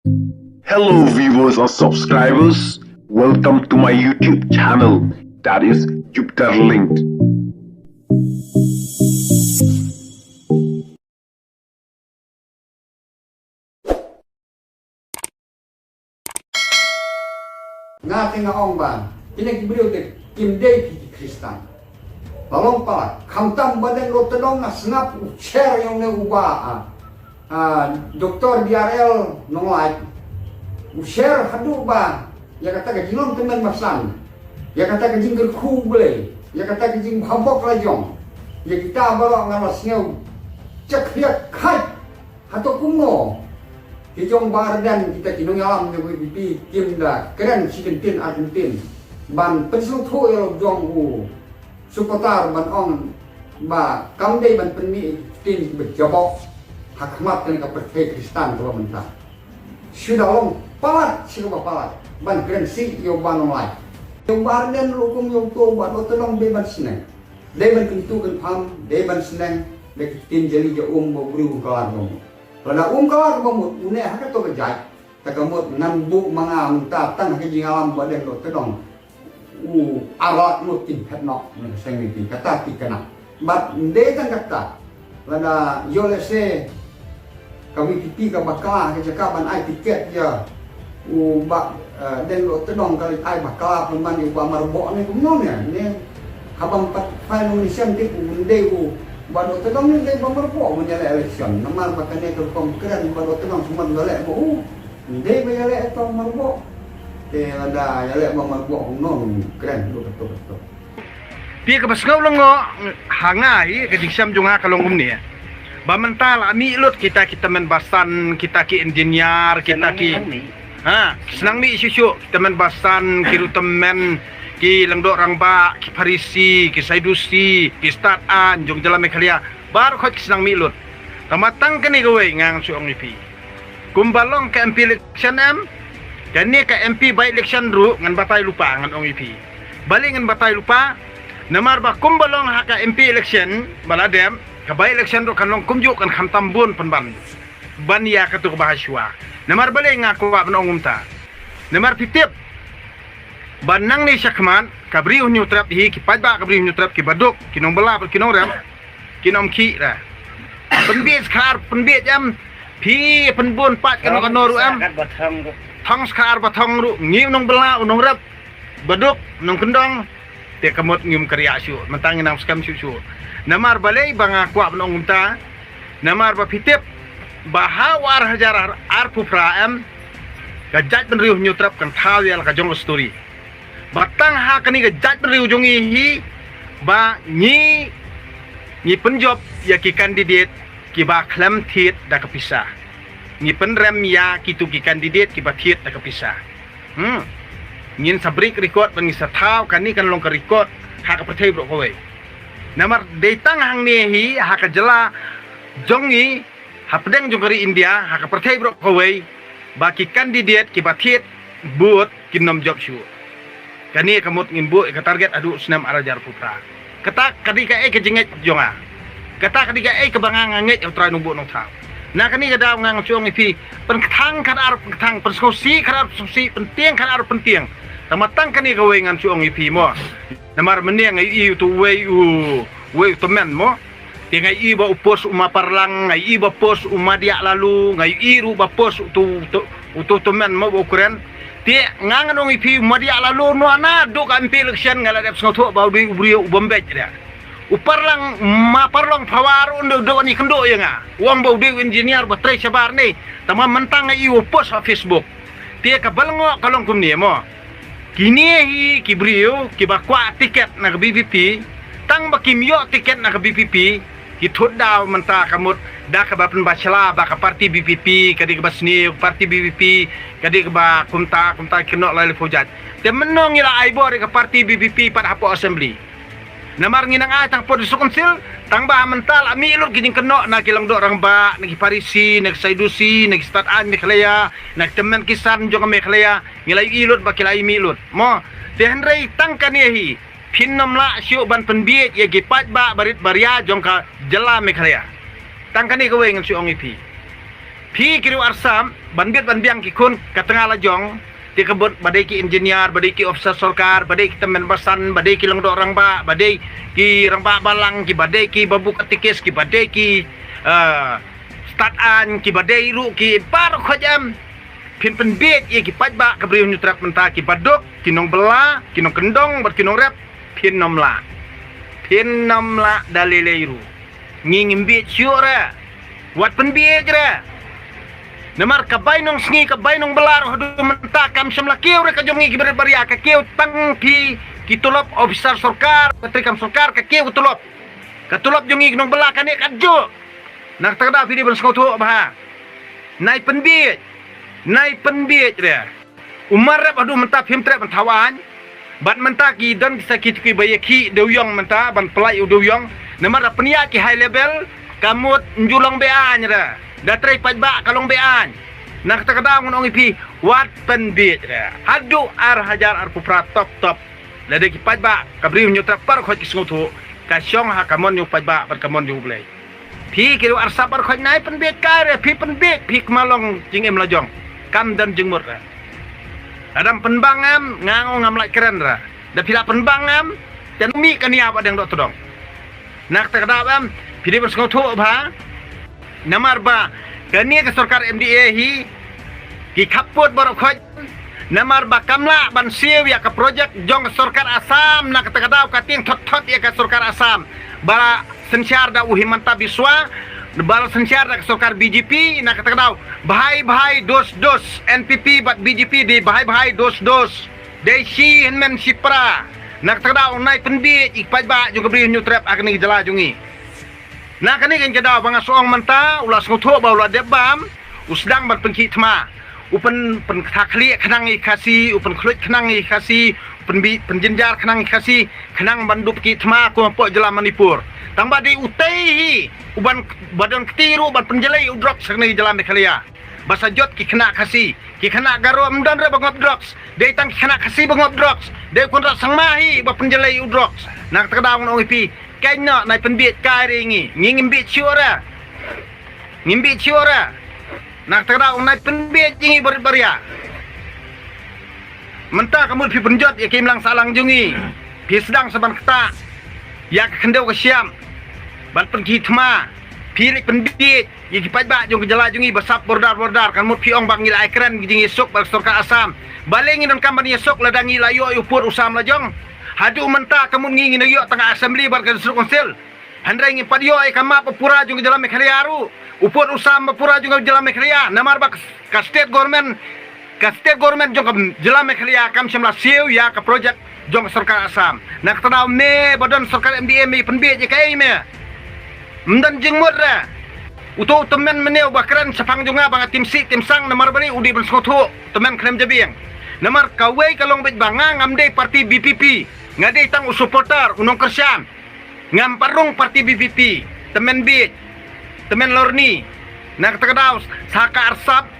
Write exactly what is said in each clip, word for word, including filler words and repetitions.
Hello viewers and subscribers, welcome to my YouTube channel, that is Jupiter Linked. Nga te nga ong ba kine ki briew te kim dei phi ki Khristan. La long palat, khamtam ba dang Rohtadong nga sngap u cher ïong ne u ba, ah, ah, Doktor D R L Nonglait. U cher haduh ba ïa kata ka jinglong tymmen basan, ïa kata ka jingkyrkhu U Blei, ïa kata ka jingbha bok la jong, ïa kita baroh nga la sngew chak hiak khait. Hato kumno ki jong Bah Ardent, kita ki nongïalam jong VPP kim da kren shi kyntien ar kyntien ban pynsngewthuh ïa la jong u supporter ban ong ba kam dei ban pynmih ktien kiba jaboh ha khmat kane ka pyrthei Khristan kaba mynta. Shu da long palat, shu ba palat ban kren shi ïa u Bah Nonglait. Ïa u Bah Ardent ruh kum ïa uto u Bah Rohtadong dei ban sneng. Dei ban kyntu kynpham, dei ban sneng da ki ktien jali ja um ba u briew um kylla kaba mut. Lada um kylla kaba mut, une ha kato ka jait, ta ka mut ngan buh ma nga mynta tang ha ka jingïalam ba dang Rohtadong. U ar lak ngut kin phet noh na ka seng VPP, kata ki kynnoh. Bad dei tang kata, lada ïoh lehse ka VPP ka bakla ha ka jaka ban ai tiket ïa u Bah, eh, Ardent Rohtadong, ka leit ai bakla pynban ïa u Bah Marbok ne kumno ne, ne haba ym pat file nomination te u, ym dei u Bah Rohtadong ne, dei Bah Marbok ban ïaleh election. Namar ba kane ka rukom kren Bah Rohtadong shu mat ïaleh ba u, ym dei ba ïaleh ïa u Bah Marbok. Te lada ïaleh Bah Marbok kumno kren ruh, betul betul. Phi, kaba sngew lyngngoh ha nga hi ka jingshem jong nga ka long kumne. Ba mynta la mih lut kita ki tymmen basan, kita ki engineer, kita ki, ha, ki shnong mih shuh shuh, ki tymmen basan, ki riewtymmen, ki lyngdoh rangbah, ki Pharisi, ki Sadusi, ki stad aiñ jong jylla Meghalaya. Baroh khoit ki shnong mih lut. Tangba tang kane kawei ngan shu ong ïa phi. Kumba long ka MP election em, kane ka MP by election ruh ngan batai lypa, ngan ong ïa phi. Balei ngan batai lypa? Namar ba kumba long ha ka MP election ba la dep, ka by election ruh kan long kumjuh, kan khamtam bun pynban ban ïa katu kaba ha shuwa. Namar balei nga kwah ban ong kumta? Namar phi tip ba nangne shakhmat ka Bri u Hynñiewtrep hi, ki paidbah ka Bri u Hynñiewtrep, kiba duk, ki nongbylla bad ki nongrep, kin ym khih re. Pynbiej skhar, pynbiej em, phi pynbun pat kano kano ruh em. Thong skhar ba thong ruh, ngi u nongbylla, u nongrep, ba duk, nongkyndong, te ka mut ngim kyrïah shuh, mynta ngi nang skhem shuh shuh. Namar balei ba nga kwah ban ong kumta? Namar ba phi tip ba ha u ar hajar arphew phra em, ka jaitbynriew Hynñiewtrep kan thaw ïa la ka jong ka story. Ba tang ha kane ka jaitbynriew jong ngi hi ba ngi, ngi pynjop ïa ki candidate kiba khlem thied da ka pisa. Ngi pynrem ïa kitu ki candidate kiba thied da ka pisa. Hmm. Ngin sa break record ban ngi sa thaw, kane kan long ka record ha ka pyrthei baroh kawei. Namar dei tang hangne hi ha ka jylla jong ngi, hapdeng jong ka ri India, ha ka pyrthei baroh kawei, ba ki candidate kiba thied vote kin ym jop shuh. Kane ka mut ngin buh ïa ka target haduh snem ar hajar arphew phra. Kata ka dei kaei ka jingngeit jong nga. Kata ka dei kaei kaba nga, nga ngeit ïa U Trai Nongbuh Nongthaw. Na kane ka daw ngan shu ong ïa phi, pynkthang khadar pynkthang, pynsngewsih khadar pynsngewsih, pyntieng khadar pyntieng. Tangba tang kane kawei ngan shu ong ïa phi mo. Namar mynne nga ïohi utu uwei u, uwei u tymmen mo. Te nga ïohi ba u post u Ma Parlang, nga ïohi ba post u Ma Diah Lalu, nga ïohi ruh ba post utu, utu, utu tymmen mo ba u kren. Te nga ngan ong ïa phi, u Ma Diah Lalu, nangno duk ka MP election nga la dep sngewthuh ba u dei u briew u bym beit re. U Parlang, Ma Parlang Phawa ruh u dei, u dei ban ïakynduh ïa nga. U ong ba u dei u engineer ba trei shabar ne. Tangba mynta nga ïohi u post ha Facebook. Te kaba lyngngoh ka long kumne mo. Kine hi ki briew kiba kwah tiket na ka VPP, tang ba kim ïoh tiket na ka VPP, ki thut daw mynta ka mut da kaba pynbashla ba ka party VPP ka dei kaba sniew, ka party VPP ka dei kaba kumta kumta, ki kynnoh lai lai phew jait. Te mynno ngi la ai bor ïa ka party VPP pat hapoh assembly? Namar ngi nang ai tang hapoh District Council, tang ba mynta la mih lut ki jingkynnoh na ki lyngdoh rangbah, na ki Pharisi, na ki Sadusi, na ki stad aiñ Meghalaya, na ki tymmen kisan jong ka Meghalaya, ngi la ïohi lut ba ki la ïa mih lut mo. Te hynrei tang kane hi, phin ym lah shuh ban pynbiej ïa ki paidbah barit baria jong ka jylla Meghalaya. Tang kane kawei ngan shu ong ïa phi. Phi ki riew arsap, ban bit ban biang ki khun ka tnga la jong, te ka bud ba dei ki engineer, ba dei ki officer sorkar, ba dei ki tymmen basan, ba dei ki lyngdoh rangbah, ba dei ki rangbah balang, ki ba dei ki babu katikis, ki ba dei ki, eh, stad aiñ, ki ba dei ruh ki baroh khoit em. Phin pynbiej ïa ki paidbah ka Bri u Hynñiewtrep mynta, ki baduk, ki nongbylla, ki nongkyndong bad ki nongrep. Phin nym lah. Phin nym lah da lei lei ruh. Ngi ngim biej shuh re. Wat pynbiej re. Namar ka bainong sngi, ka bainong bylla ruh haduh mynta kam shym la kiew re ka jong ngi ki barit baria, ka kiew tang phi ki tulop officer sorkar, ka treikam sorkar, ka kiew ka tulop. Ka tulop jong ngi ki nongbylla kane katjuh. Na kata ka daw phi dei ban sngewthuh bha. Nai pynbiej. Nai pynbiej re. Umar rep haduh mynta phim trep ban thaw aiñ. Bad mynta ki don ki sakhi ki ba ïa ki dewiong mynta ban pynlait u dewiong. Namar da pynïaid ki high level, ka mut nju long be aiñ re. Da trei paidbah ka long be aiñ. Na kata ka daw ngan ong ïa phi, wat pynbiej re. Haduh ar hajar arphew phra top top. Lada ki paidbah ka Bri u Hynñiewtrep baroh khoit ki sngewthuh, ka shong ha ka mon ïa u paidbah bad ka mon ïa u Blei. Phi ki riew arsap baroh khoit nai pynbiej kai re, phi pynbiej, phi kma long jingim la jong. Kam don jingmut re. Lada ym pynbang em, nga ngam lait kren re. Da phi la pynbang em, te nang mih ka nia ba dang doh tdong. Na kata ka daw em, phi dei ban sngewthuh bha. Namar ba kane ka sorkar M D A hi ki khappud baroh khoit. Namar ba kam lah ban siew ïa ka project jong ka sorkar Assam, na kata ka daw ka tieng thot thot ïa ka sorkar Assam. Ba la synshar da u Himanta Biswa, ba la synshar da ka sorkar B J P, na kata ka daw bhai bhai dos dos, N P P bad B J P dei bhai bhai dos dos. Dei shi hynmen shi pra. Na kata ka daw nai pynbiej ïa ki paidbah jong ka Bri u Hynñiewtrep ha kane ka jylla jong ngi. Na kane ka daw ba nga shu ong mynta, u la sngewthuh ba u la dep bam, u sdang ban pynkhih thma. U pyn, pynktha khlieh khnang ïa ki Khasi, u pynkhluit khnang ïa ki Khasi, u pynbi, pynjynjar khnang ïa ki Khasi, khnang ban dup khih thma kum hapoh jylla Manipur. Tang ba dei utei hi, u ban, ba don kti ruh ban pynjlei u drugs ha kane ka jylla Meghalaya. Ba sa jot ki khynnah Khasi, ki khynnah Garo ym don re ba ngop drugs. Dei tang ki khynnah Khasi ba ngop drugs. Dei Conrad Sangma hi ba pynjlei u drugs. Na kata ka daw ngan ong ïa phi, keiñ noh nai pynbiej kai re ngi. Ngi ngim biej shuh re. Ngim biej shuh re. Na kata ka daw nai pynbiej ïa ngi barit baria. Mynta ka mut phi pynjot ïa ka imlang sahlang jong ngi. Phi sdang sa ban ktah ïa ka khyndew ka shyiap ban pynkhih thma. Phi leit pynbiej ïa ki paidbah jong ka jylla jong ngi ba sap border border. Kan mut phi ong ba ngi la ai kren ki jingïasuk bad ka sorkar Assam. Balei ngi donkam ban ïasuk lada ngi la ïoh ïa u pud u sam la jong? Haduh mynta ka mut ngi ngi nang ïoh tang ka assembly bad ka district council. Hynrei ngim pat ïoh ïa ka map ba pura jong ka jylla Meghalaya ruh. U pud u sam ba pura jong ka jylla Meghalaya. Namar ba ka state government, ka state government jong ka jylla Meghalaya kam shym la siew ïa ka project jong ka sorkar Assam. Na kata daw me ba don sorkar M D A me pynbiej ïa kaei me? Ym don jingmut re. Uto u tymmen mynne uba kren shaphang jong nga ba nga tim sih tim sang namar balei u dei ban sngewthuh, tymmen khlem jabieng. Namar kawei ka long beit ba nga ngam dei party B P P. Nga dei tang u supporter, u nongkyrshan. Ngam pat rung party B P P, tymmen biej, tymmen lorni. Na kata ka daw, sa ka arsap.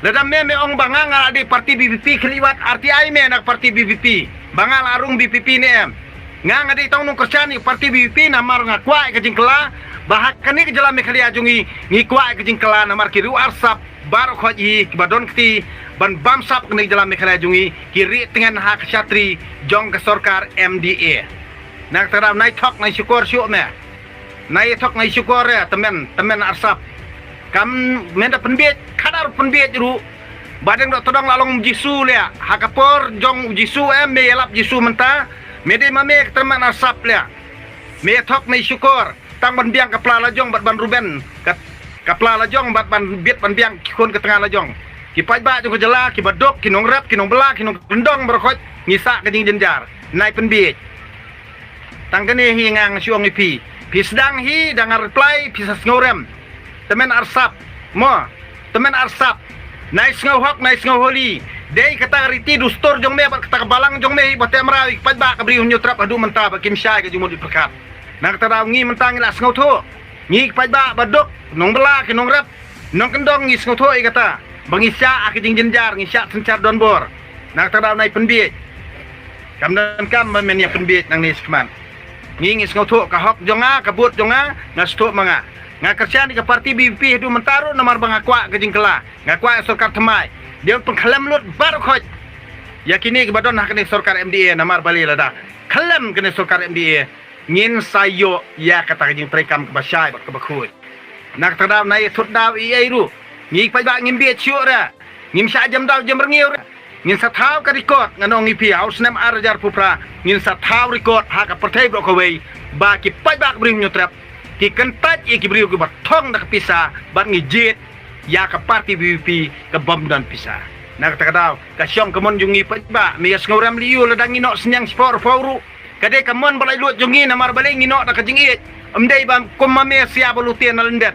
Lada me me ong ba nga nga la dei party B P P, khlieh wat R T I me na ka party B P P. Ba nga la rung B P P ne em. Nga nga dei tang nongkyrshan ïa ka party B P P namar nga kwah ïa ka jingkylla. Ba ha kane ka jylla Meghalaya jong ngi, ngi kwah ïa ka jingkylla namar ki riew arsap baroh khoit hi kiba don kti ban bamsap kane ka jylla Meghalaya jong ngi, ki rieh tngen ha ka shatri jong ka sorkar M D A. Na kata ka daw nai thok nai shukor shuh me. Nai thok nai shukor re, tymmen, tymmen arsap. Kam men da pynbiej, khadar pynbiej ruh. Ba dang doh tdong la long Jisu leh. Ha ka por jong Jisu em, me ïalap Jisu mynta. Me dei ma me ka tymmen arsap leh. Me thok nai shukor. Tang ban biang ka pla la jong bad ban ruben. Ka, ka pla la jong bad ban bit ban biang ki khun ka tnga la jong. Ki paidbah jong ka jylla, ki baduk, ki nongrep, ki nongbylla, ki nongkyndong baroh khoit. Ngi sah ka jingjynjar. Nai pynbiej. Tang kane hi nga nga shu ong ïa phi. Phi sdang hi da nga reply phi sa sngewrem. Tymmen arsap. Mo. Tymmen arsap. Nai sngew hok, nai sngew holi. Dei kata ka riti dustur jong me bad kata ka balang jong me hi ba te mraw ïa ki paidbah ka Bri u Hynñiewtrep haduh mynta ba kim shai ka jingmut jingpyrkhat. Na kata daw ngi mynta ngi la sngewthuh. Ngi ki paidbah baduk, nongbylla ki nongrep. Nongkyndong ngi sngewthuh ïa kata. Ba ngi shah ha ka jingjynjar, ngi shah synshar donbor. Na kata daw nai pynbiej. Kam donkam ba men ïa pynbiej nangne shakhmat. Ngi ngi sngewthuh ka hok jong nga, ka bud jong nga, nga sngewthuh ma nga. Nga kyrshan ïa ka parti B P P haduh mynta ruh namar ba nga kwah ka jingkylla, nga kwah ïa sorkar thymmai. Dei ban pynkhyllem lut baroh khoit ïa kine kiba don ha kane sorkar M D A namar balei lada khyllem kane sorkar M D A ngin sa ïoh ïa kata ka jingtreikam kaba shai bad kaba khuid. Na kata ka daw na ïa thut daw ei ei ruh ngi paidbah ngim bieit shuh re. Ngim shah jem daw jem rngiew re. Ngin sa thaw ka record, ngan ong ïa phi, ha u snem ar hajar arphew phra ngin sa thaw record ha ka pyrthei baroh kawei ba ki paidbah ka Bri Hynñiewtrep ki kyntait ïa ki briew kiba thong da ka pisa bad ngi jied ïa ka parti B P P ka bym don pisa. Na kata ka daw ka shong ka mon jong ngi paidbah, me ïa sngewrem lei ïa u, lada ngi noh synñiang shiphew arphew ruh ka dei ka mon ba laitluid jong ngi namar balei ngi noh da ka jingïeit. Ym dei ba kum ma me sia ba lute na lyndet.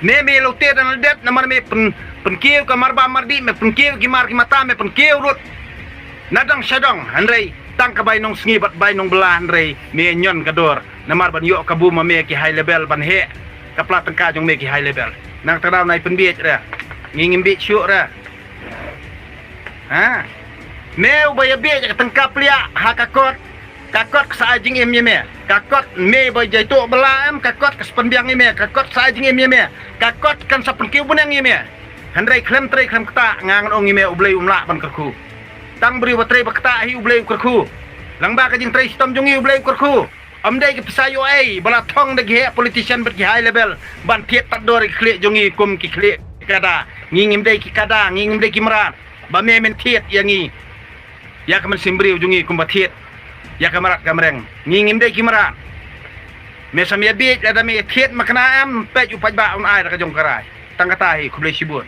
Me me lute na lyndet namar me pyn pynkiew ka marba mardih, me pynkiew ki mar ki mata, me pynkiew lut na dong sha dong, hynrei tang ka bai nongsngi bad bai nongbylla hynrei me ñion ka dor namar ban ïoh kabu ma me ki high level ban heh ka pla tyngka jong me ki high level. Na kata ka daw nai pynbieit re. Ngi ngim bieit shuh re. Ha? Me uba ïa bieit ka tyngka pliah ha ka kot, ka kot ka sa ai jingim ïa me. Ka kot me ba jai tuh bylla em, ka kot ka sa pynbiang ïa me, ka kot sa ai jingim ïa me. Ka kot kan sa pynkiew bneng ïa me. Hynrei khlem trei khlem ktah nga ngan ong ïa me U Blei um lah ban kyrkhu. Tang briew ba trei ba ktah hi U Blei u kyrkhu. Lyngba ka jingtrei shitom jong ngi U Blei u kyrkhu. Ym dei ki pisa ïoh ei ba la thong da ki heh politician bad ki high level ban thied tad dor ïa ki khlieh jong ngi kum ki khlieh kada. Ngi ngim dei ki kada, ngi ngim dei ki mrad ba me men thied ïa ngi. Ïa ka mynsiem briew jong ngi kumba thied ïa ka mrad ka mreng. Ngi ngim dei ki mrad. Me sa me bieit lada me thied ma kane em, peit u paidbah un ai da ka jong ka rai. Tang kata hi, khublei shibun.